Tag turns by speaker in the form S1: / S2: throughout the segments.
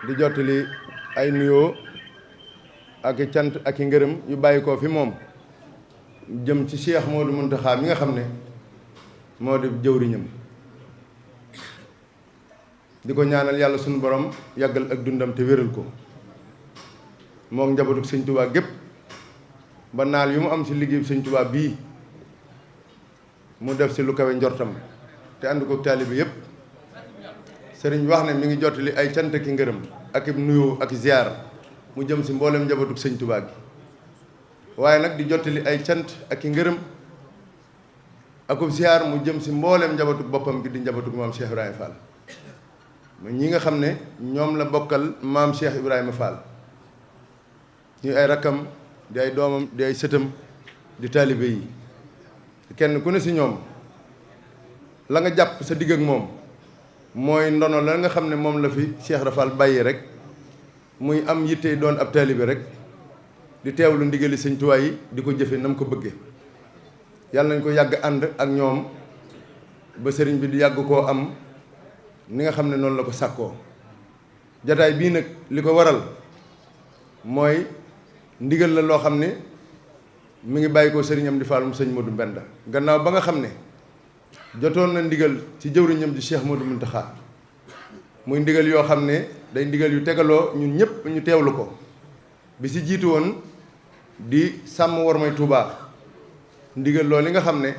S1: di jottali ay nuyoo ak i cant ak i ngërëm yu bàyyi ko fi moom jëm ci Cheikh Modou Mountakha mi nga xam ne moo di jëwriñam di ko ñaanal yàlla sunu borom yàggal ak dundam te wéral ko mook njabootu sëñ Tuubaa gépp ba naal yu mu am ci liggéeyu sëñ Tuubaa bii mu def ci lu kawe njortam te ànd ko taalibe yépp sëriñ wax ne mi ngi jottali ay cant ki ngërëm ak i nuyoo ak ziar mu jëm ci mboolem njabootu sëñ Tuubaa gi waaye nag di jottali ay cant ak i ngërëm akub ziar mu jëm ci mboolem njabootu boppam gi di njabootu maam Cheikh Ibrahima Fall ñi nga xam ne ñoom la bokkal maam Cheikh Ibrahima Fall ñuy ay rakkam di ay doomam di ay sëtam di taalibe yi kenn ku ne ci ñoom la nga jàpp sa digg ak moom mooy ndono la nga xam ne moom la fi Cheikh Rafal bàyyi rek muy am yitte doon ab taalibe rek di teewlu ndigali sëñ Tuubaa yi di ko jëfe nam ko bëgge yàlla nañ ko yàgg ànd ak ñoom ba sëriñ bi di yàgg koo am ni nga xam ne noonu la ko sàkkoo jataay bii nag li ko waral mooy ndigal la loo xam ne mi ngi bàyyi ko sëriñam di Fall mu sëñ Modou Mbenda gannaaw ba nga xam ne jotoon na ndigal ci jëwriñam di Cheikh Modou Mountakha muy ndigal yoo xam ne day ndigal yu tegaloo ñun ñëpp ñu teewlu ko bi ci jiitu woon di sàmm wormay Touba ndigal loolu li nga xam ne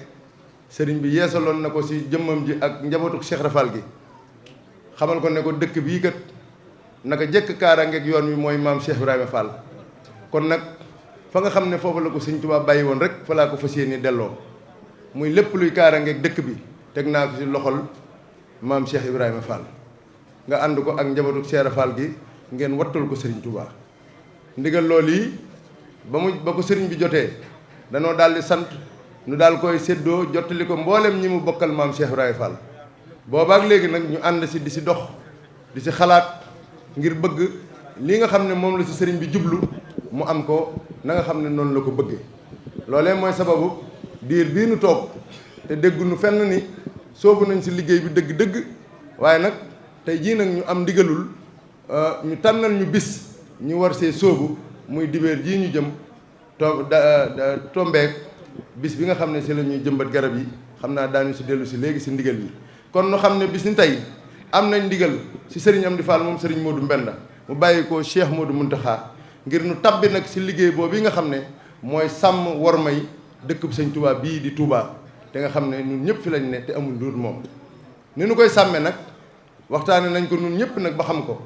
S1: sëriñ bi yeesaloon na ko ci jëmmam ji ak njabootu Cheikh Rafal gi xamal ko ne ko dëkk bii kat naka jëkk kaaraangeeg yoon wi mooy maam Cheikh Ibrahima Fall kon nag fa nga xam ne foofu la ko sëñ Touba bàyyi woon rek fa laa ko fas yéene delloo muy lépp luy kaaraangeeg dëkk bi teg naa ko ci loxol maam Cheikh Ibrahima Fall nga ànd ko ak njabootu Cheikh Fall gi ngeen wattul ko sëriñ Touba ndigal loolu yi ba ko sëriñ bi jotee danoo daal di sant nu daal koy séddoo jottali ko mboolem ñi mu bokkal maam Cheikh Ibrahima Fall boobaak léegi nag ñu ànd ci di ci dox di ci xalaat ngir bëgg li nga xam ne moom la ci sëriñ bi jublu mu am ko na nga xam ne noonu la ko bëggee loolee mooy sababu diir bii nu toog te dégguñu fenn ni soobu nañ ci liggéey bi dëgg-dëgg waaye nag tey jii nag ñu am ndigalul ñu tànnal ñu bis ñu war see sóobu muy dibéer jii ñu jëm tombeek bis bi nga xam ne ci la ñuy jëmbat garab yi xam naa daañu ci dellu ci léegi ci ndigal yi kon nu xam ne bis ni tey am nañ ndigal ci sëriñ Amdi Fall moom sëriñ Modou Mbenda mu bàyyi ko Cheikh Modou Mountakha ngir nu tabbi nag ci liggéey boobu yi nga xam ne mooy sàmm wormay dëkk bi sëñ Touba bii di Touba te nga xam ne ñun ñëpp fi lañ ne te amul luur moom ni nu koy sàmmee nag waxtaane nañ ko ñun ñëpp nag ba xam ko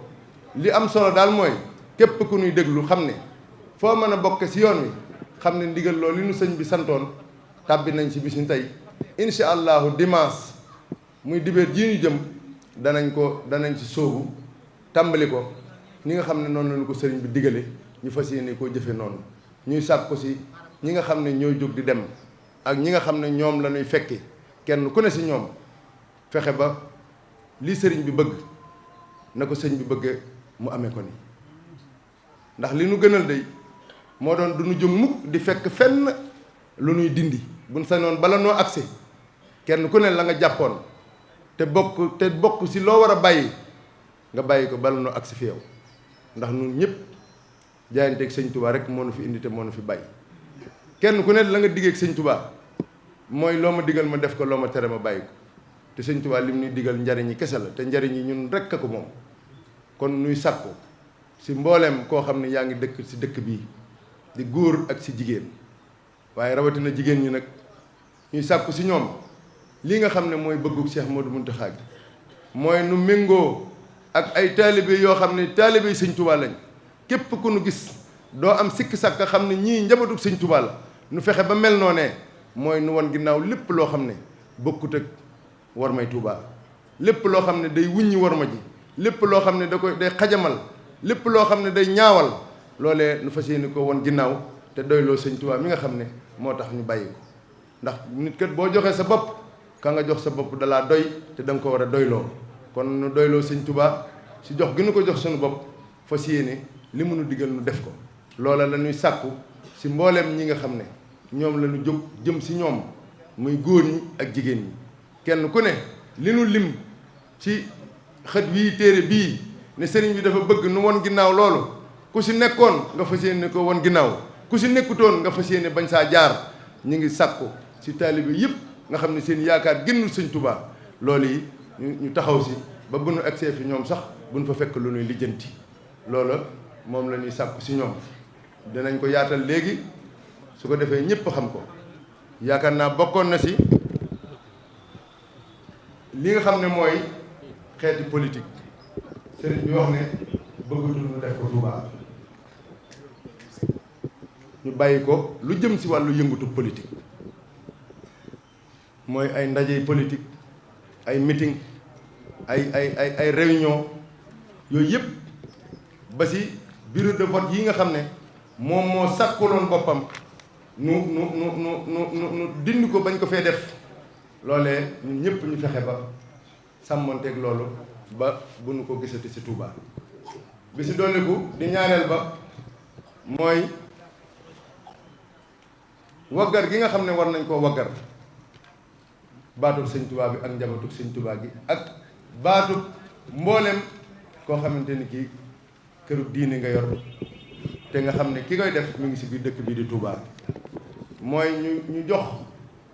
S1: li am solo daal mooy képp ku ñuy déglu xam ne foo mën a bokk ci yoon wi xam ne ndigal loolu li nu sëñ bi santoon tàbbi nañ ci bis ni tey incha allahu dimanche muy dibéer jii ñu jëm danañ ci sóobu tàmbali ko ñi nga xam ne noonu lañu ko sëriñ bi digale ñu fas yéene koo jëfe noonu ñuy sàkk ko ci ñi nga xam ne ñooy jóg di dem ak ñi nga xam ne ñoom la ñuy fekki kenn ku ne ci ñoom fexe ba lii sëriñ bi bëgg na ko sëriñ bi bëgge mu amee ko ni ndax li nu gënal day moo doon du ñu jóg mukk di fekk fenn lu nuy dindi buñ sañoon bala noo agsi kenn ku ne la nga jàppoon te bokk ci loo war a bàyyi nga bàyyi ko bala noo agsi fi yow ndax ñun ñëpp jaayanteeg sëñ Touba rek moo nu fi indi te moo nu fi bàyyi kenn ku ne la nga diggeeg sëñ Touba mooy loo ma digal ma def ko loo ma tere ma bàyyi ko te sëñ Touba lim ñuy digal njariñ yi kese la te njariñ yi ñun rek a ko moom kon nuy sàkku ci mbooleem koo xam ne yaa ngi dëkk ci dëkk bii di góor ak ci jigéen waaye rawatina jigéen ñi nag ñuy sàkku ci ñoom lii nga xam ne mooy bëggu Cheikh Modou Mountakha gi mooy nu méngoo ak ay taalibe yoo xam ne taalibe yi sëñ Touba lañ képp ku nu gis doo am sikki sàkk xam ne ñii njabootu sëñ Touba la nu fexe ba mel noonee mooy nu wan ginnaaw lépp loo xam ne bokkut ak war may Touba lépp loo xam ne day wuññi war ma ji lépp loo xam ne day xajamal lépp loo xam ne day ñaawal loolee nu fas yéene ko wan ginnaaw te doyloo sëñ Touba mi nga xam ne moo tax ñu bàyyi ko ndax nit kat boo joxee sa bopp ka nga jox sa bopp dalaa doy te da nga ko war a doyloo kon nu doyloo sëñ Touba ci jox gi nu ko jox suñu bopp fas yéene li mu nu digal nu def ko loola la ñuy sàkku ci mbooleem ñi nga xam ne ñoom la ñu jóg jëm ci ñoom muy góor ñi ak jigéen ñi kenn ku ne li nu lim ci xët wii téere bii ne sëriñ bi dafa bëgg nu won ginnaaw loolu ku si nekkoon nga fas yéene ko won ginnaaw ku si nekkutoon nga fas yéene bañ saa jaar. ñu ngi sàkku si taalibe yëpp nga xam ne seen yaakaar génnul sëñ Touba loolu yi ñu taxaw si ba bu nu agsee fi ñoom sax bu nu fa fekk lu nuy lijjanti loola moom la ñuy sàkku si ñoom dinañ ko yaatal léegi su ko defee ñëpp xam ko yaakaar naa bokkoon na si li nga xam ne mooy xeeti politique sëriñ bi wax ne bëggatul ñu def ko Touba ñu bàyyi ko lu jëm si wàllu yëngatu politique mooy ay ndaje politique ay meeting ay réunion yooyu yëpp ba si bureau de vote yi nga xam ne moom moo sàkkaloon boppam nu dindi ko bañ ko fee def loolee ñun ñëpp ñu fexe ba sàmmanteeg loolu ba bu nu ko gisati si Touba bi si dolliku di ñaareel ba mooy waggar gi nga xam ne war nañ koo waggar baatub sëñ Touba bi ak njabootug sëñ Touba gi ak baatub mboolem koo xamante ni kii këru diine nga yor te nga xam ne ki koy def mu ngi si biir dëkk bii di Touba mooy ñu jox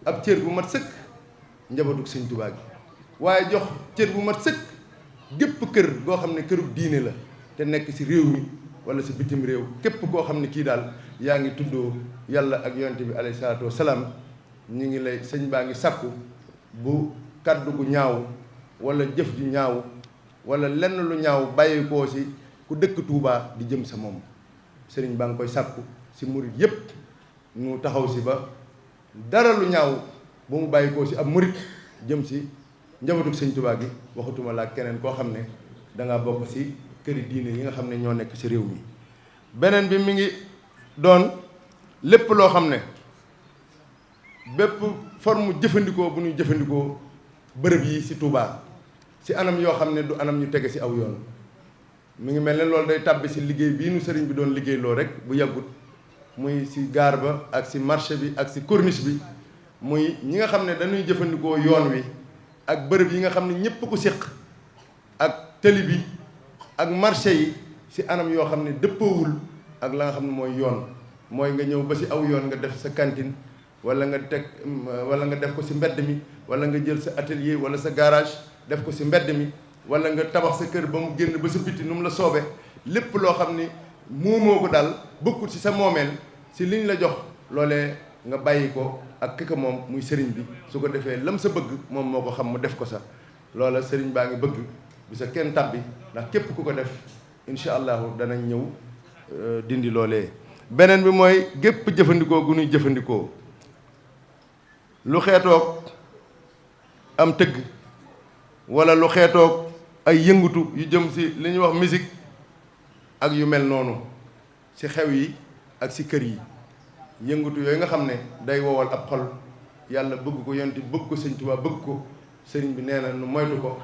S1: ab cër bu mat sëkk njabootug sëñ Touba gi waaye jox cër bu mat sëkk gépp kër goo xam ne këru diine la te nekk si réew mi wala si bitim réew képp koo xam ne kii daal yaa ngi tuddoo yàlla ak yonent bi alayhi salaatu wasalaam ñu ngi lay sëñ baa ngi sàkku bu kàddu gu ñaaw wala jëf ju ñaaw wala lenn lu ñaaw bàyyi koo si ku dëkk Touba di jëm sa moom sëriñ baa ngi koy sàkku si murit yépp ñu taxaw si ba dara lu ñaaw bu mu bàyyi koo si ab murit jëm si njabootug sëñ Touba gi waxatuma laa keneen koo xam ne dangaa bokk si këri diine yi nga xam ne ñoo nekk si réew mi beneen bi mi ngi doon lépp loo xam ne bépp forme jëfandikoo bu ñuy jëfandikoo bërëb yi si Touba si anam yoo xam ne du anam ñu tege si aw yoon mi ngi mel ne loolu day tàbbi si liggéey bii nu sëriñ bi doon liggéey loo rek bu yàggut muy si gaar ba ak si marché bi ak si corniche bi muy ñi nga xam ne dañuy jëfandikoo yoon wi ak bërëb yi nga xam ne ñëpp ko séq ak tëli bi ak marché yi si anam yoo xam ne dëppoowul ak la nga xam ne mooy yoon mooy nga ñëw ba si aw yoon nga def sa cantine wala nga def ko si mbedd mi wala nga jël sa atelier wala sa garage def ko si mbedd mi wala nga tabax sa kër ba mu génn ba sa biti nu mu la soobe lépp loo xam ni muumoo ko daal bokkut si sa moomeel si liñ la jox loolee nga bàyyi ko ak ki ko moom muy sëriñ bi su ko defee lam sa bëgg moom moo ko xam mu def ko sa loola sëriñ baa ngi bëgg bu sa kenn tabbi ndax képp ku ko def incha allahu danañ ñëw dindi loolee. beneen bi mooy gépp jëfandikoo gu ñuy jëfandikoo lu xeetoog am tëgg wala lu xeetoog ay yëngutu yu jëm si li ñuy wax musique ak yu mel noonu si xew yi ak si kër yi yëngutu yooyu nga xam ne day wowal ab xol yàlla bëgg ko yonti bëgg ko sëñ Tuubaa bëgg ko sëriñ bi nee na nu moytu ko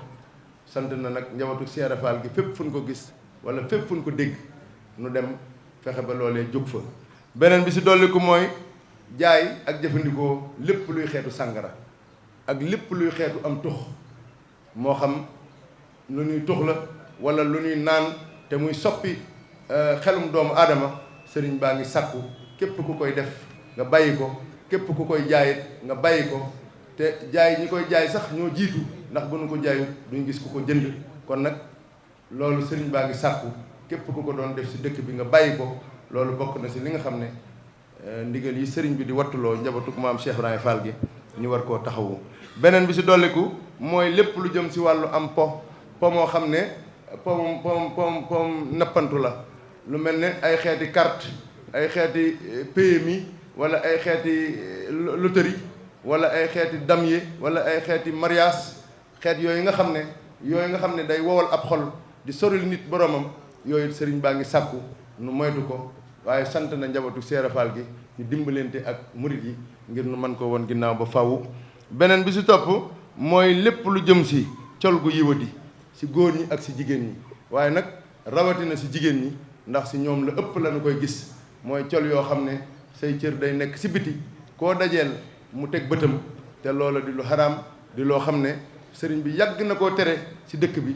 S1: sant na nag njabootu Seera Faal gi fépp fu ñu ko gis wala fépp fu ñu ko dégg nu dem fexe ba loolee jóg fa. beneen bi si dolli ko mooy jaay ak jëfandikoo lépp luy xeetu sàngara ak lépp luy xeetu am tux moo xam lu ñuy tux la wala lu ñuy naan te muy soppi xelum doomu aadama sëriñ baa ngi sàkku képp ku koy def nga bàyyi ko képp ku koy jaayit nga bàyyi ko te jaay ñi koy jaay sax ñoo jiitu ndax bu nu ko jaayut duñ gis ku ko jënd kon nag loolu sëriñ baa ngi sàkku képp ku ko doon def si dëkk bi nga bàyyi ko loolu bokk na si li nga xam ne ndigal yi sëriñ bi di wattuloo njabootu maam Cheikh Ibrahima Fall gi ñu war koo taxawu. beneen bi si dolliku mooy lépp lu jëm si wàllu am po moo xam ne pom nappantu la lu mel ne ay xeeti carte ay xeeti PMI wala ay xeeti loterie wala ay xeeti damier wala ay xeeti mariage xeet yooyu nga xam ne day wowal ab xol di soril nit boromam yooyu sëriñ baa ngi sàkku nu moytu ko waaye sant na njabootu Seera Faal gi ñu dimbalante ak murit yi ngir nu mën ko woon ginnaaw ba faw. beneen bi si topp mooy lépp lu jëm si col gu yiwadi si góor ñi ak si jigéen ñi waaye nag rawatina si jigéen ñi ndax si ñoom la ëpp la nu koy gis mooy col yoo xam ne say cër day nekk si biti koo dajeel mu teg bëtam te loola di lu xaraam di loo xam ne sëriñ bi yàgg na koo tere si dëkk bi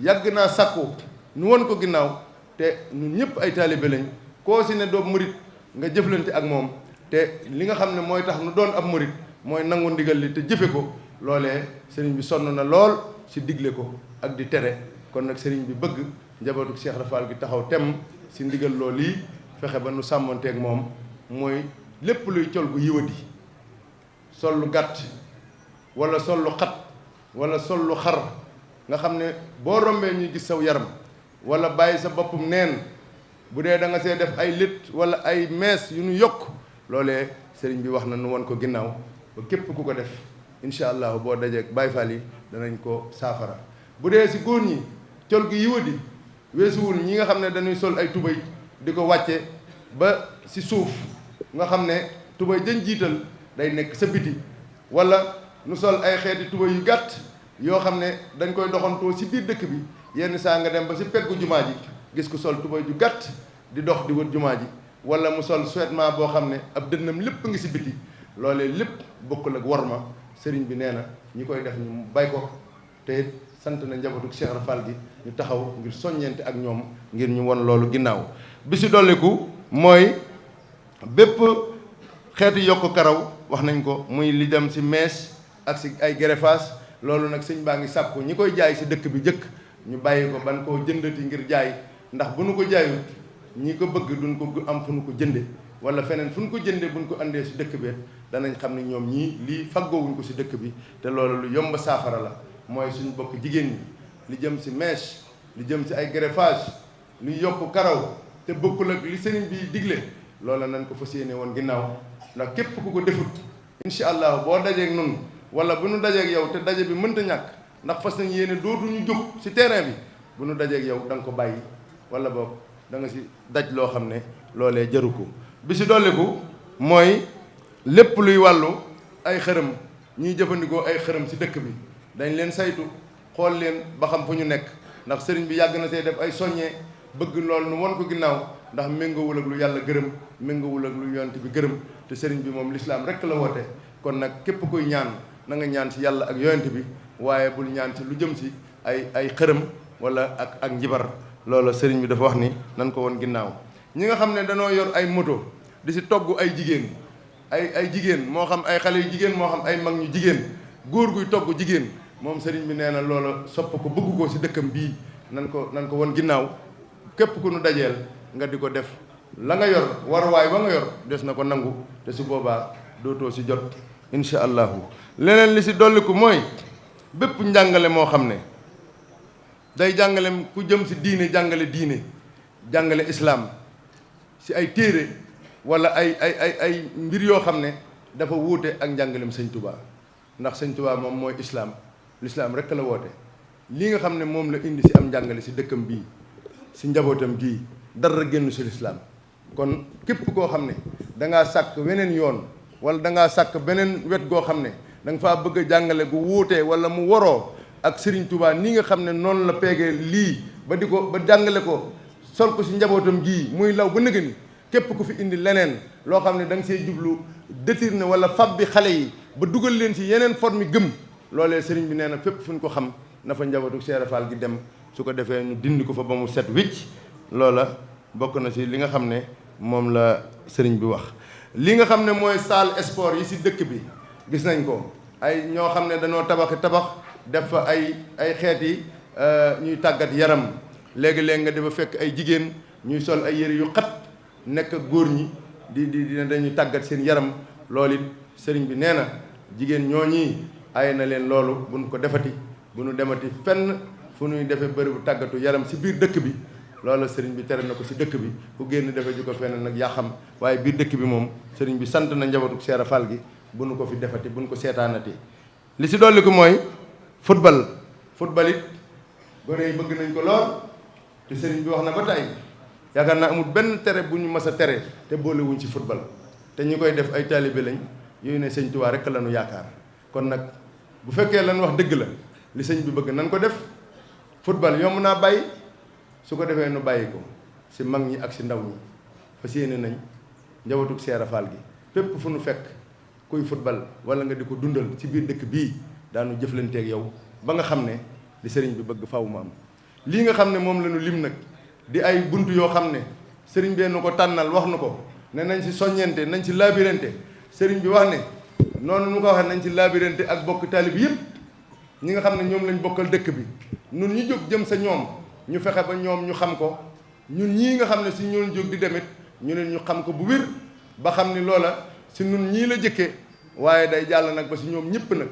S1: yàgg naa sàkku nu won ko ginnaaw te ñun ñëpp ay taalibe lañ koo si ne doo murit nga jëflante ak moom te li nga xam ne mooy tax nu doon ab murit mooy nangu ndigal li te jëfe ko loolee sëriñ bi sonn na lool si digle ko ak di tere kon nag sëriñ bi bëgg njabootu Cheikh Ibra Fall gi taxaw temm si ndigal loolu yi fexe ba nu sàmmanteeg moom mooy lépp luy col gu yiwadi sol lu gàtt wala sol lu xat wala sol lu xar nga xam ne boo rombee ñuy gis saw yaram wala bàyyi sa boppum neen bu dee da nga see def ay lét wala ay mees yu nu yokk loolee sëriñ bi wax na nu won ko ginnaaw ba képp ku ko def incha allah boo dajeek Baay Faal yi danañ ko saafara bu dee si góor ñi col gi yiwadi weesuwul ñi nga xam ne dañuy sol ay tubay di ko wàcce ba si suuf nga xam ne tubay dañ jiital day nekk sa biti wala nu sol ay xeeti tubay yu gàtt yoo xam ne dañ koy doxantoo si biir dëkk bi yenn saa nga dem ba si peggu jumaa ji gis ko sol tubay ju gàtt di dox di wër jumaa ji wala mu sol sweatement boo xam ne ab dënnam lépp ngi si biti loolee lépp bokkul ak worma sëriñ bi nee na ñi koy def ñu bay ko te sant na njabootu Cheikh Ibra Fall gi ñu taxaw ngir soññeente ak ñoom ngir ñu won loolu ginnaaw bi si dolliku mooy bépp xeetu yokk karaw wax nañ ko muy li dem si mees ak si ay greffage loolu nag sëñ baa ngi sàkku ñi koy jaay si dëkk bi jëkk ñu bàyyi ko ban koo jëndati ngir jaay ndax bu nu ko jaayut ñi ko bëgg duñ ko am fu nu ko jënde wala feneen fu nu ko jënde buñ ko andee si dëkk bi danañ xam ne ñoom ñii lii faggoowuñ ko si dëkk bi te loolu lu yomb saafara la mooy suñu bokk jigéen ñi li jëm si mèche li jëm si ay greffage lu yokk karaw te bokkul ak li sëriñ bi digle loola nañ ko fas yéene woon ginnaaw ndax képp ku ko defut incha allah boo dajeeg nun wala bu nu dajeeg yow te daje bi mënta ñàkk ndax fas nañ yéene dootuñu jóg si terrain bi bu nu dajeeg yow da nga ko bàyyi wala boog da nga si daj loo xam ne loolee jaru ko bi si dolliku mooy lépp luy wàllu ay xërëm ñuy jëfandikoo ay xërëm si dëkk bi dañ leen saytu xool leen ba xam fu ñu nekk ndax sëriñ bi yàgg na see def ay soññee bëgg loolu nu won ko ginnaaw ndax méngoowul ak lu yàlla gërëm méngoowul ak lu yonent bi gërëm te sëriñ bi moom lislaam rekk la woote kon nag képp kuy ñaan na nga ñaan si yàlla ak yonent bi waaye bul ñaan si lu jëm si ay xërëm wala ak njibar loolu sëriñ bi dafa wax ni nan ko won ginnaaw ñi nga xam ne danoo yor ay moto di si togg ay jigéen ay jigéen moo xam ay xale yu jigéen moo xam ay mag ñu jigéen góor guy togg jigéen moom sëriñ bi nee na loola sopp ko bëgg ko si dëkkam bii nan ko won ginnaaw képp ku nu dajeel nga di ko def la nga yor waruwaay ba nga yor des na ko nangu te su boobaa dootoo si jot incha allahu leneen li si dolliku mooy bépp njàngale moo xam ne day jàngale ku jëm si diine jàngale islaam si ay téere wala ay mbir yoo xam ne dafa wuute ak njàngalem sëñ Touba ndax sëñ Touba moom mooy islaam lislaam rekk la woote lii nga xam ne moom la indi si am njàngale si dëkkam bii si njabootam gii dara génn si lislaam kon képp koo xam ne dangaa sàkk weneen yoon wala dangaa sàkk beneen wet goo xam ne da nga faa bëgg a jàngale gu wuutee wala mu waroo ak Serigne Touba ni nga xam ne noonu la peegee lii ba jàngale ko sol ko si njabootam gii muy law ba nëgë ni képp ku fi indi leneen loo xam ne da nga see jublu détourné wala fab bi xale yi ba dugal leen si yeneen forme gëm loolee sëriñ bi nee na fépp fu ñu ko xam na fa njabootu Cheikh Ibra Fall gi dem su ko defee ñu dindi ko fa ba mu set wicc loola bokk na si li nga xam ne moom la sëriñ bi wax. li nga xam ne mooy salle sport yi si dëkk bi gis nañ ko ay ñoo xam ne dañoo tabax def fa ay xeeti ñuy tàggat yaram léegi-léegi nga dafa fekk ay jigéen ñuy sol ay yëre yu xat nekk góor ñi di dañuy tàggat seen yaram loolu it sëriñ bi nee na jigéen ñooñi ay na leen loolu bu nu ko defati bu nu demati fenn fu nuy defee bërëbu tàggatu yaram si biir dëkk bi loolu sëriñ bi tere na ko si dëkk bi ku génn defee ji ko fenn nag yaa xam waaye biir dëkk bi moom sëriñ bi sant na njabootu Cheikh Ibra Fall gi bu nu ko fi defati bu nu ko seetaanati. li si dolli ko mooy football it gone yi bëgg nañ ko lool te sëriñ bi wax na ba tey yaakaar naa amul benn tere bu ñu mas a tere te boolewuñ ci football te ñi koy def ay taalibe lañ yooyu ne sëñ Tuubaa rekk la ñu yaakaar kon nag bu fekkee lan wax dëgg la li sëñ bi bëgg nan ko def football yomb naa bàyyi su ko defee nu bàyyi ko si mag ñi ak si ndaw ñi fas yéene nañ njabootu Cheikh Ibra Fall gi fépp fu nu fekk kuy football wala nga di ko dundal ci biir dëkk bii daanu jëflanteeg yow ba nga xam ne li sëriñ bi bëgg faw mu am lii nga xam ne moom la ñu lim nag di ay bunt yoo xam ne sëriñ bee nu ko tànnal wax nu ko ne nañ ci soññente nañ ci labirante sëriñ bi wax ne noonu nu ko waxee nañ ci labirante ak bokk taalib yëpp ñi nga xam ne ñoom lañ bokkal dëkk bi nun ñu jóg jëm sa ñoom ñu fexe ba ñoom ñu xam ko ñun ñii nga xam ne si ñoon jóg di demit ñu ne ñu xam ko bu wér ba xam ni loola si nun ñii la jëkke waaye day jàll nag ba si ñoom ñëpp nag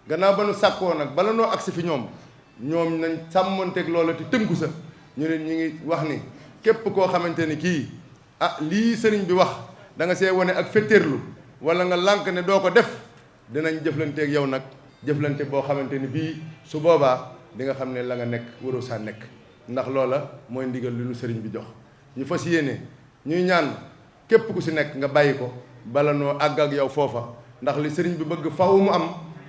S1: gannaaw ba nu sàkkoo nag bala noo agsi fi ñoom nañ sàmmonteeg loola te tënku sa ñu ne ñu ngi wax ni képp koo xamante ni kii lii sëriñ bi wax da nga see wane ak fetteerlu wala nga lànk ne doo ko def dinañ jëflanteeg yow nag jëflante boo xamante ni bii su boobaa di nga xam ne la nga nekk waroo saa nekk ndax loola mooy ndigal li nu sëriñ bi jox ñu fas yéene ñuy ñaan képp ku si nekk nga bàyyi ko bala noo àgg ak yow foofa ndax li sëriñ bi bëgg faw mu am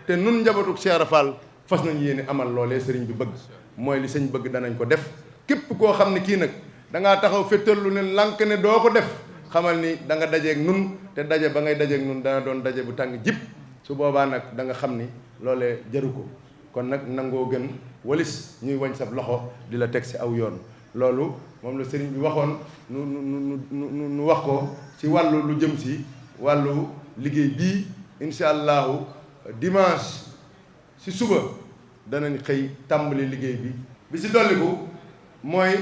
S1: te nun njabootu Cheikh Ibra Fall fas nañu yéene amal loolee sëriñ bi bëgg mooy li sëñ bëgg danañ ko def képp koo xam ne kii nag da ngaa taxaw féttarlu ne lànk ne doo ko def xamal ni da nga dajeeg nun te daje ba ngay dajeeg nun dana doon daje bu tàng jib su boobaa nag da nga xam ni loolee jaru ko kon nag nangoo gën walis ñuy wañ sab loxo di la teg si aw yoon loolu moom la sëriñ bi waxoon nu wax ko ci wàllu lu jëm si wàllu liggéey bii incha allahu dimanche si suba danañ xëy tàmbali liggéey bi si dolliku mooy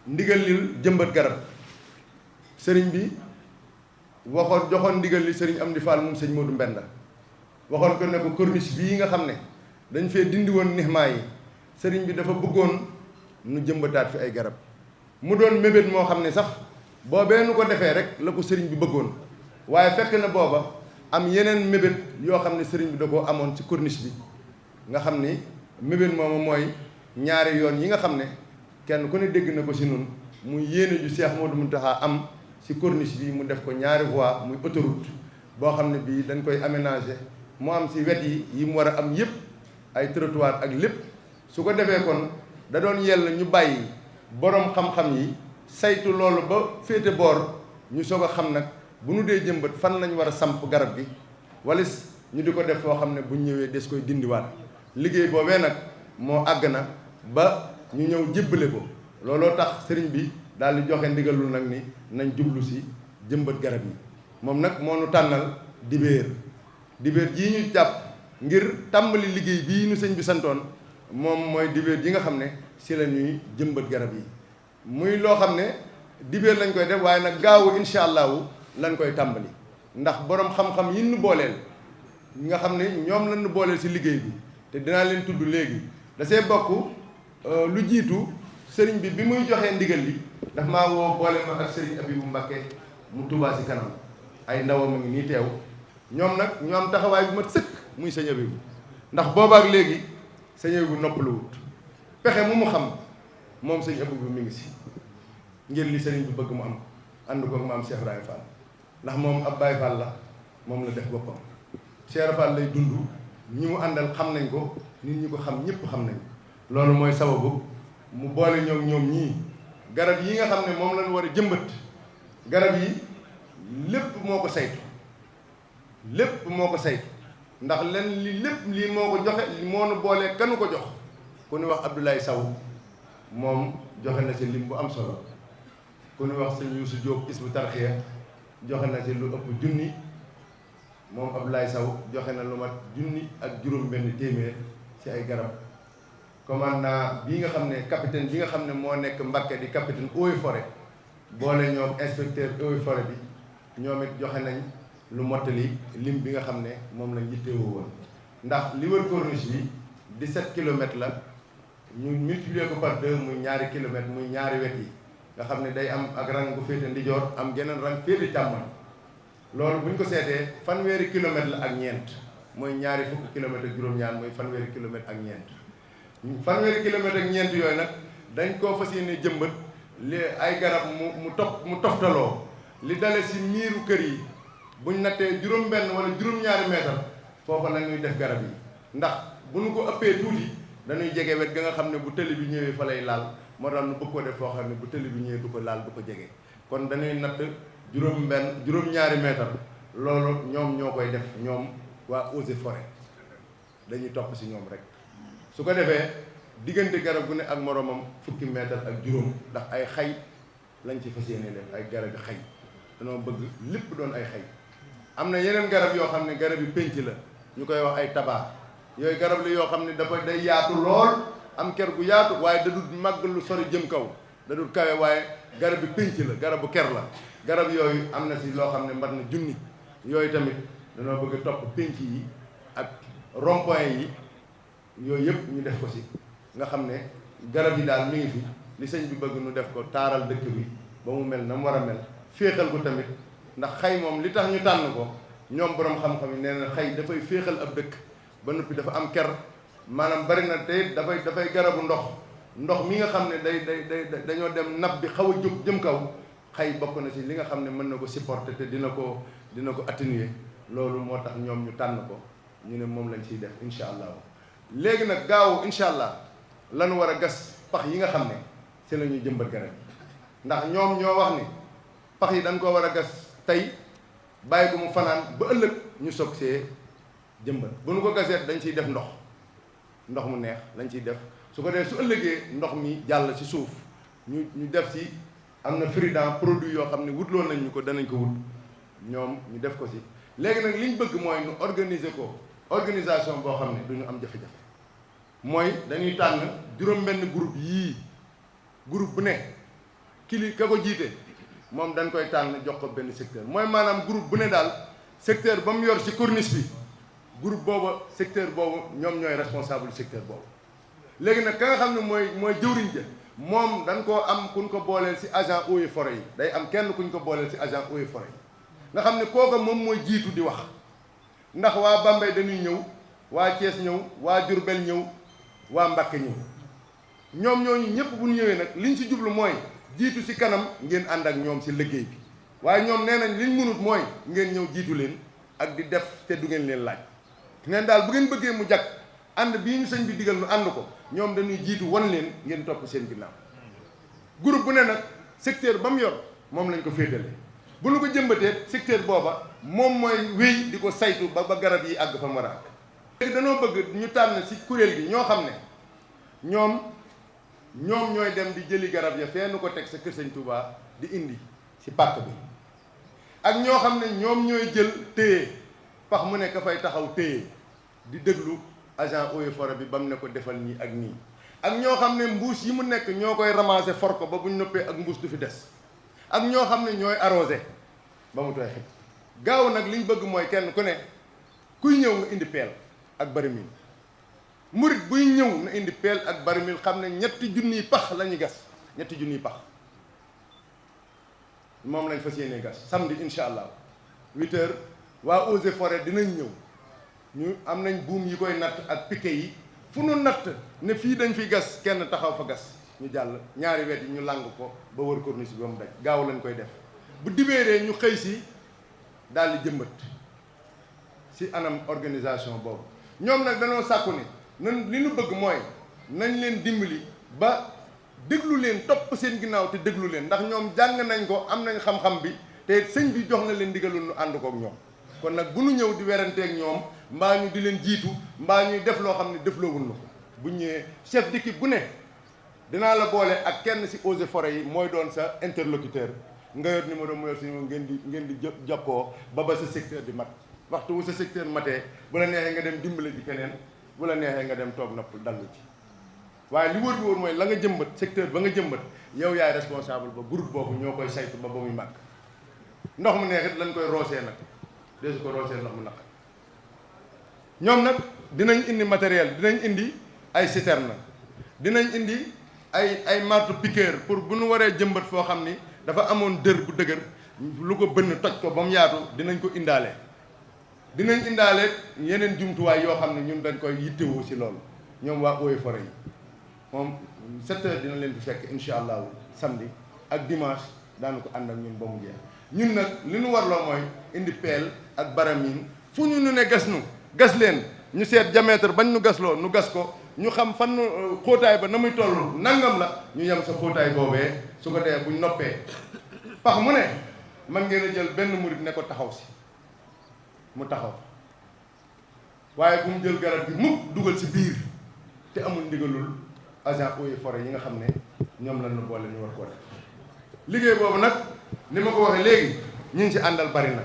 S1: ndigal li jëmbat garab sëriñ bi joxoon ndigal li sëriñ Amdi Fall moom sëñ Modou Mbenda waxoon ko ne ko corniche bii nga xam ne dañ fee dindi woon nixmaa yi sëriñ bi dafa bëggoon nu jëmbataat fi ay garab mu doon mébét moo xam ne sax boobee nu ko defee rek la ko sëriñ bi bëggoon waaye fekk na booba am yeneen mébét yoo xam ne sëriñ bi da koo amoon ci corniche bi nga xam ni mébét moomu mooy ñaari yoon yi nga xam ne kenn ku ne dégg na ko si nun muy yéene ju Cheikh Modou Mountakha am si corniche bi mu def ko ñaari voie muy autoroute boo xam ne bii dañ koy aménager mu am si wet yi mu war a am yëpp ay trottoir ak lépp su ko defee kon da doon yell ñu bàyyi borom xam-xam yi saytu loolu ba féete boor ñu soog a xam nag bu nu dee jëmbat fan lañ war a samp garab gi walis ñu di ko def foo xam ne bu ñëwee des koy dindiwaat liggéey boobee nag moo àgg na ba ñu ñëw jébbale ko looloo tax sëriñ bi daal di joxe ndigalul nag ni nañ jublu si jëmbat garab yi moom nag moo nu tànnal dibéer jii ñu jàpp ngir tàmbali liggéey bii nu sëñ bi santoon moom mooy dibéer ji nga xam ne si la ñuy jëmbat garab yi muy loo xam ne dibéer lañ koy def waaye nag gaawu incha allahu lañ koy tàmbali ndax borom xam-xam yi nu booleel nga xam ne ñoom lañ nu booleel si liggéey bi te dinaa leen tudd léegi da see bokk lu jiitu sëriñ bi muy joxee ndigal li daf maa woo boole ma ak sëriñ Abibu Mbakke mu Tuubaa si kanam ay ndawam a ngi nii teew ñoom nag ñu am taxawaay bu mat sëkk muy sëñ Abibu ndax boobaak léegi sëñ Abibu noppaluwut pexe mu xam moom sëñ Abibu mi ngi si ngir li sëriñ bi bëgg mu am ànd ko maam Cheikh Ibrahima Fall ndax moom ab Baye Fall la moom la def boppam Cheikh Fall lay dund ñi mu àndal xam nañ ko nit ñi ko xam ñëpp xam nañ loolu mooy sababu mu boole ñoom ñii garab yi nga xam ne moom lañ war a jëmbat garab yi lépp moo ko saytu ndax len li lépp lii moo ko joxe moo nu boolee kanu ko jox ku ñu wax Abdoulaye Saw moom joxe na ci lim bu am solo ku ñu wax sëñ Youssou Diop Isbu Tarxiya joxe na ci lu ëpp junni moom Abdoulaye Saw joxe na lu mat junni ak juróom-benn téeméer ci ay garab commandant bii nga xam ne capitaine bi nga xam ne moo nekk Mbacké di capitaine eaux et forêt boole ñoom inspecteur eaux et forêt bi ñoom it joxe nañ lu mottali lim bi nga xam ne moom lañ yittewoo woon ndax li wër corniche bi 17 kilomètres la ñu multiplier ko par 2 muy ñaari kilomètres muy ñaari wet yi nga xam ne day am ak rang bu féete ndijoor am geneen rang féete càmmoñ loolu bu ñu ko seetee fanweeri kilomètres la ak ñeent mooy ñaari fukki kilomètres ak juróom-ñaar mooy fanweeri kilomètres ak ñeent fanweeri kilomètres ak ñeent yooyu nag dañ koo fas yéene jëmbat li ay garab mu toftaloo li dale si miiru kër yi buñ nattee juróom-benn wala juróom-ñaari mètre foofa la ñuy def garab yi ndax bu ñu ko ëppee tuuti dañuy jege wet ga nga xam ne bu tëli bi ñëwee fa lay laal moo tax nu bëgg ko def foo xam ne bu tëli bi ñëwee du ko laal du ko jege kon dañuy natt juróom-ñaari mètre loolu ñoom ñoo koy def ñoom waa eaux et forêt dañuy topp si ñoom rek su ko defee diggante garab gu ne ak moromam fukki meetar ak juróom ndax ay xay lañ ci fas yéene def ay garab yi xay danoo bëgg lépp doon ay xay. am na yeneen garab yoo xam ne garab yi pénc la ñu koy wax ay tabac yooyu garab la yoo xam ne dafa day yaatu lool am ker gu yaatu waaye da dul màgg lu sori jëm kaw da dul kawe waaye garab bi pénc la garabu ker la garab yooyu am na si loo xam ne mbat na junni yooyu tamit danoo bëgg topp pénc yi ak rond-point yi yooyu yëpp ñu def ko si nga xam ne garab yi daal mi ngi fi li sëñ bi bëgg nu def ko taaral dëkk bi ba mu mel na mu war a mel féexal ko tamit ndax xay moom li tax ñu tànn ko ñoom borom xam-xam yi nee na xay dafay féexal ab dëkk ba noppi dafa am ker maanaam bari na te dafay garabu ndox mi nga xam ne dañoo dem nab bi xaw a jóg jëm kaw xay bokk na si li nga xam ne mën na ko supporter te dina ko atténuer loolu moo tax ñoom ñu tànn ko ñu ne moom lañ ciy def incha allah. léegi nag gaaw incha allah lañu war a gas pax yi nga xam ne si la ñuy jëmbat garab yi ndax ñoom ñoo wax ni pax yi dañ ko war a gas tey bàyyi ko mu fanaan ba ëllëg ñu soog see jëmbat bu nu ko gasee dañ ciy def ndox mu neex lañ ciy def su ko dee su ëllëgee ndox mi jàll ci suuf ñu def ci am na frident produit yoo xam ne wutloon nañ ñu ko danañ ko wut ñoom ñu def ko ci léegi nag li ñu bëgg mooy nu organiser ko organisation boo xam ne du ñu am jafe-jafe mooy dañuy tànn juróom-benn groupe yii groupe bu ne ka ko jiite moom dañ koy tànn jox ko benn secteur mooy maanaam groupe bu ne daal secteur ba mu yor ci corniche bi groupe boobu secteur boobu ñoom ñooy responsable secteur boobu léegi nag ka nga xam ne mooy jëwriñ ja moom dañ koo am kuñ ko booleel ci agent eaux et forêt yi day am kenn kuñ ko booleel ci agent eaux et forêt yi nga xam ne kooka moom mooy jiitu di wax ndax waa Bambey dañuy ñëw waa Thiès ñëw waa Diourbel ñëw waa Mbacké ñëw ñoom ñooñu ñëpp bu ñu ñëwee nag liñ ci jublu mooy jiitu ci kanam ngeen ànd ak ñoom ci liggéey bi waaye ñoom nee nañ liñ mënut mooy ngeen ñëw jiitu leen ak di def te du ngeen leen laaj ngeen daal bu ngeen bëggee mu jag ànd bii ñu sëñ bi digal nu ànd ko ñoom dañuy jiitu wan leen ngeen topp seen ginnaaw groupe bu ne nag secteur ba mu yor moom lañ ko féetale bu nu ko jëmbatee secteur booba moom mooy wéy di ko saytu ba garab yi àgg fa mu war a àgg léegi danoo bëgg ñu tànn ci kuréel gi ñoo xam ne ñoom ñooy dem di jëli garab ya fee nu ko teg sa kër sëñ Touba di indi ci pàkk bi ak ñoo xam ne ñoom ñooy jël téye pax mu nekk fay taxaw téye di déglu agent eaux et forêt bi ba mu ne ko defal nii ak nii ak ñoo xam ne mbuus yi mu nekk ñoo koy ramasser for ko ba bu ñu noppee ak mbuus du fi des ak ñoo xam ne ñooy arrosé ba mu tooy xib gaaw nag li ñu bëgg mooy kenn ku ne kuy ñëw nga indi peel ak barimil murit buy ñëw na indi peel ak barimil xam ne ñetti junniy pax la ñuy gas ñetti junniy pax moom lañ fas yéenee gas samedi incha allah 8h waa eaux et forêt dinañ ñëw ñu am nañ buum yi koy natt ak piquet yi fu nu natt ne fii dañ fi gas kenn taxaw fa gas ñu jàll ñaari wet yi ñu làng ko ba wër corniche bi ba mu daj gaaw lañ koy def bu dibéeree ñu xëy si daal di jëmbat si anam organisation boobu ñoom nag dañoo sàkku ne nan li ñu bëgg mooy nañ leen dimbali ba déglu leen topp seen ginnaaw te déglu leen ndax ñoom jàng nañ ko am nañ xam-xam bi te sëñ bi jox na leen ndigalul nu ànd kook ñoom kon nag bu nu ñëw di weranteeg ñoom mbaa ñu di leen jiitu mbaa ñuy def loo xam ne defloowul na ko bu ñëwee chef d'équipe bu ne dinaa la boole ak kenn ci eaux et forêt yi mooy doon sa interlocuteur nga yor numéro mu yor si ngeen di jokkoo ba sa secteur di mat waxtu wu sa secteur matee bu la neexee nga dem dimbale ji keneen bu la neexee nga dem toog nopp dallu ci waaye li wóor bi wóor mooy la nga jëmbat secteur ba nga jëmbat yow yaay responsable ba groupe boobu ñoo koy saytu ba muy màgg ndox mu neexit lañ koy roosee nag desu ko roosee ndox mu naq ñoom nag dinañ indi matériel dinañ indi ay citerne dinañ indi ay marteau piqueur pour bu nu waree jëmbat foo xam ni dafa amoon dër bu dëgër lu ko bënn toj ko ba mu yaatu dinañ ko indaale dinañ indaale yeneen jumtuwaay yoo xam ne ñun dañ koy yittewoo ci loolu ñoom waa eaux et forêt yi moom 7h dina leen fi fekk incha allahu samedi ak dimanche daanu ko ànd ak ñun ba mu jeex ñun nag li nu warloo mooy indi peel ak baramin fu ñu nu ne gas leen ñu seet diamètre bañ nu gasloo nu gas ko ñu xam fan xóotaay ba na muy toll nangam la ñu yem sa xóotaay boobee su ko dee buñ noppee pax mu ne man ngeen a jël benn murit ne ko taxaw si mu taxaw waaye bu mu jël garab bi mukk dugal ci biir te amul ndigalul agent eaux et forêts yi nga xam ne ñoom lañu boole ñu war koo def liggéey boobu nag ni ma ko waxee léegi ñi ngi ci àndal bari na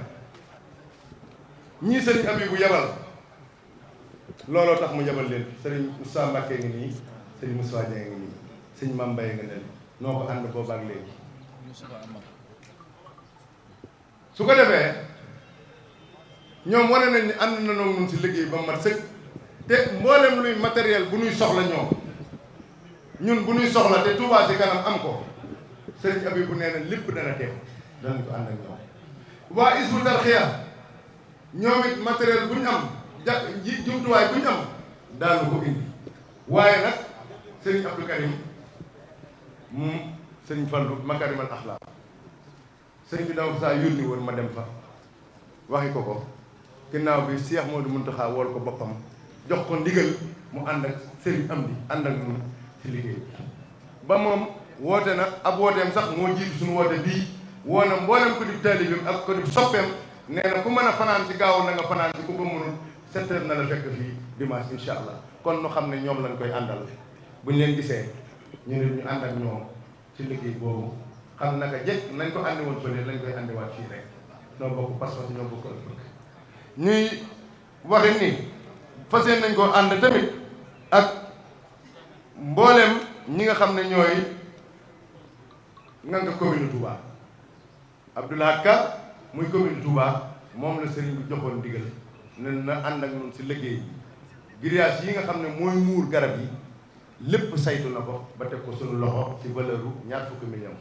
S1: ñii sëriñ Abibu yabal looloo tax mu yabal leen sëriñ Moussa Mbacké ngi nii sëriñ Moussa Dieng ngi nii sëriñ Mame Mbaye nga nen noo ko ànd boobaak léegi su ko defee ñoom wane nañ ni ànd na noonu ci liggéey ba mat sëkk te mboolem luy matériel bu ñuy soxla ñun bu ñuy soxla te Touba Ca Kanam am ko sëriñ Abibu nee na lépp dana teew danañ ko ànd ak ñoom waa Hizbut Tarqiyyah ñoom it matériel bu ñu am jumtuwaay bu ñu am daanu ko indi waaye nag sëriñ Abdou Karim moom sëriñ Fallu Makarimal Axlaaq sëriñ bi dama fa saa yónni woon ma dem fa waxi ko ginnaaw bi Cheikh Modou Mountakha wool ko boppam jox ko ndigal mu ànd ak sëriñ Amdi ànd ak ñun ci liggéey ba moom woote na ab wooteem sax moo jiitu suñu woote bii woo na mboolem ko di taalibeem ak ko di soppeem nee na ku mën a fanaan ci gaaw na nga fanaan ci ku ko mënul 7 heures na la fekk fii dimanche incha allah kon nu xam ne ñoom lañ koy àndal buñ leen gisee ñu ne ñu ànd ak ñoom ci liggéey boobu xam naka jekk nañ ko àndi woon fële lañ koy àndiwaat fii rek ñoo bokk pas-pas ñoo bokk ëllëg ñuy waxi ni fas yéene nañ ko ànd tamit ak mbooleem ñi nga xam ne ñooy nga commune Touba Abdoulaye Ka muy commune Touba moom la sëriñ bi joxoon ndigal ne na ànd ak ñun ci liggéey bi grillage yi nga xam ne mooy muur garab yi lépp saytu na ko ba teg ko suñu loxo ci valeur u $20 millions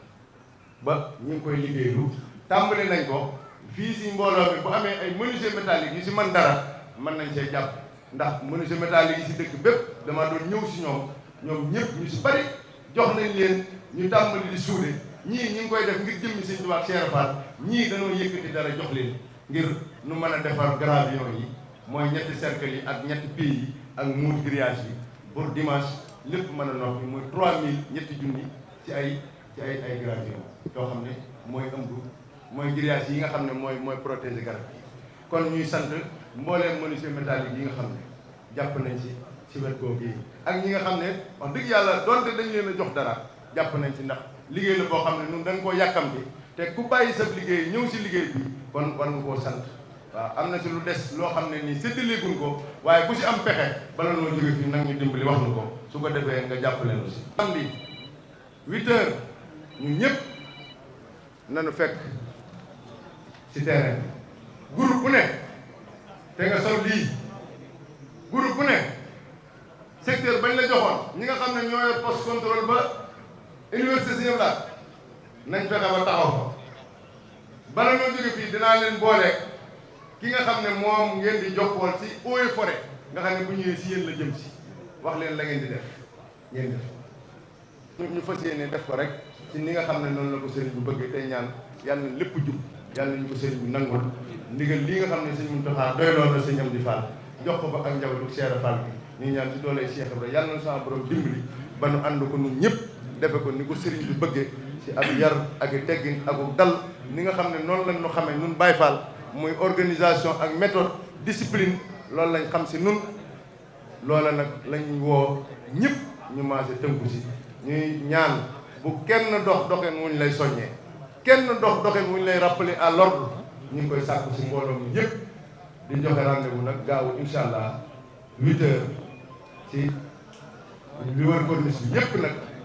S1: ba ñu ngi koy liggéeylu tàmbali nañ ko fii ci mbooloo mi bu amee ay menuisier métallique yu ci mën dara mën nañ see jàpp ndax menuisier métallique yi ci dëkk bépp dama doon ñëw ci ñoom ñëpp ñu ci bari jox nañ leen ñu tàmbali di suude ñii ñi ngi koy def ngir jëmmi Sëñ Tuubaa ak Cheikh Fall ñii dañoo yëkkati dara jox leen ngir nu mën a defar gravillon yi mooy ñetti cercle yi ak ñetti pieds yi ak muur grillage yi pour dimanche lépp mën a noppi muy 3000 ñetti junni ci ay gravillon yoo xam ne mooy ëmb mooy grillage yi nga xam ne mooy protéger garab yi kon ñuy sant mbooleem menuisier métallique yi nga xam ne jàpp nañ ci wet googu yi ak ñi nga xam ne wax dëgg yàlla donte dañ leen a jox dara jàpp nañ ci ndax liggéey la boo xam ne ñun dañ koo yàkkamti te ku bàyyi sa liggéey ñëw si liggéey bi kon war nga koo sant waaw am na si lu des loo xam ne nii séddaleeguñ ko waaye bu si am pexe bala noo jóge fii nag ñu dimbali wax nu ko su ko defee nga jàppale nu si samedi 8 heures ñun ñëpp nañu fekk si terrain groupe bu ne te nga sol lii groupe bu ne secteur bañ la joxoon ñi nga xam ne ñoo yor poste contrôle ba université si ñëpp daal nañ fexe ba taxaw fa bala noo jóge fii dinaa leen boole ki nga xam ne moom ngeen di jokkool ci eaux et forêt nga xam ne bu ñëwee si yéen la jëm si wax leen la ngeen di def ngeen def ñu fas yéene def ko rek ci ni nga xam ne noonu la ko sëriñ bu bëggee tey ñaan yàlla na lépp jub yàlla nañu ko sëriñ bi nangul ndigal lii nga xam ne sëñ Mountakha doyloo na sëñ Amdi Fall jox ko ba ak njabootu Cheikh Fall bi ñu ñaan ci doole Cheikh Ibra yàlla na sama borom dimbali ba nu ànd ko nun ñëpp defe ko ni ko sëriñ bi bëggee ci ab yar ak i teggin ak dal ni nga xam ne noonu lañ ñu xamee nun Baye Fall muy organisation ak méthode discipline loolu lañ xam si nun loola nag lañ woo ñëpp ñu maase tënku si ñuy ñaan bu kenn dox doxeen wuñ lay soññee kenn dox doxeen wuñ lay rappeler à l'ordre ñu ngi koy sàkku si mbooloo mi yëpp di joxe rendez-vous nag gaawu incha allah 8 heures ci li wër corniche bi yëpp nag